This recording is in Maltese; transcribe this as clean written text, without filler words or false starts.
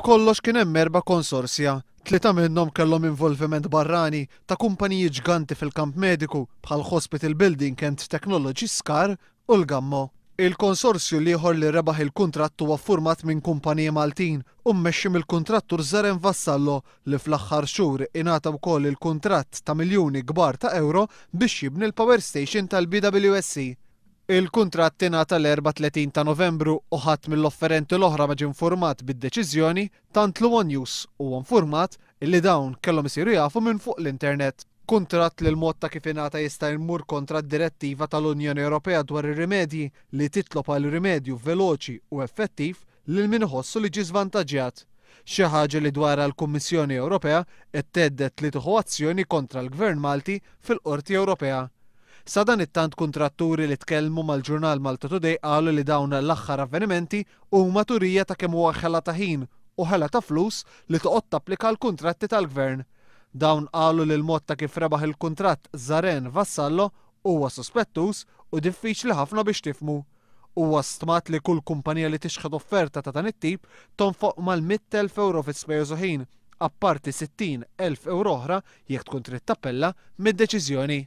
B'kollox kien hemm erba' konsorzja, tlieta minnhom kellhom involviment barrani ta' kumpaniji ġganti fil-kamp mediku bħal Hospital Building and Technology Scar u l-Gammo. Il-konsorzju l-ieħor li rebaħ il-kuntratt huwa ffurmat minn kumpaniji Maltin u mmexxi mill-kuntrattur Zaren Vassallo li fl-aħħar xhur ingħata wkoll il-kuntratt ta' miljuni kbar ta' ewro biex jibni l-power station tal-BWSC. Il-kuntratt ingħata l-Erbgħa 30 ta' Novembru u ħadd mill-offerenti l-oħra ma ġie nfurmat bid-deċiżjoni tant li one News huwa nfurmat illi dawn kellhom isiru jafu minn fuq l-internet. Kuntratt li l-mod ta' kif ingħata jista' jmur kontra d-direttiva tal-Unjoni Ewropea dwar ir-rimedji li titlob għal rimedju veloċi u effettiv lil min iħossu li ġie żvantaġġjat. Xi ħaġa li dwarha l-Kummissjoni Ewropea qed thedded li tieħu azzjoni kontra l-Gvern Malti fil-Qorti Ewropea. Sadanittant kuntratturi li tkellmu mal-ġurnal MaltaToday qalu li dawn l-aħħar avvenimenti huma turija ta' kemm huwa ħela ta' ħin u ħela ta' flus li toqgħod tapplika għall-kuntratti tal-Gvern. Dawn qalu li l-mod ta' kif rebaħ il-kuntratt Zaren Vassallo huwa suspettuż u diffiċli ħafna biex tifhmu. Huwa stmat li kull kumpanija li tixħet offerta ta' dan it-tip tonfoq mal-100,000 ewro fi spejjeż u ħin, apparti 60,000 ewro oħra jekk tkun trid tappella mid-deċiżjoni.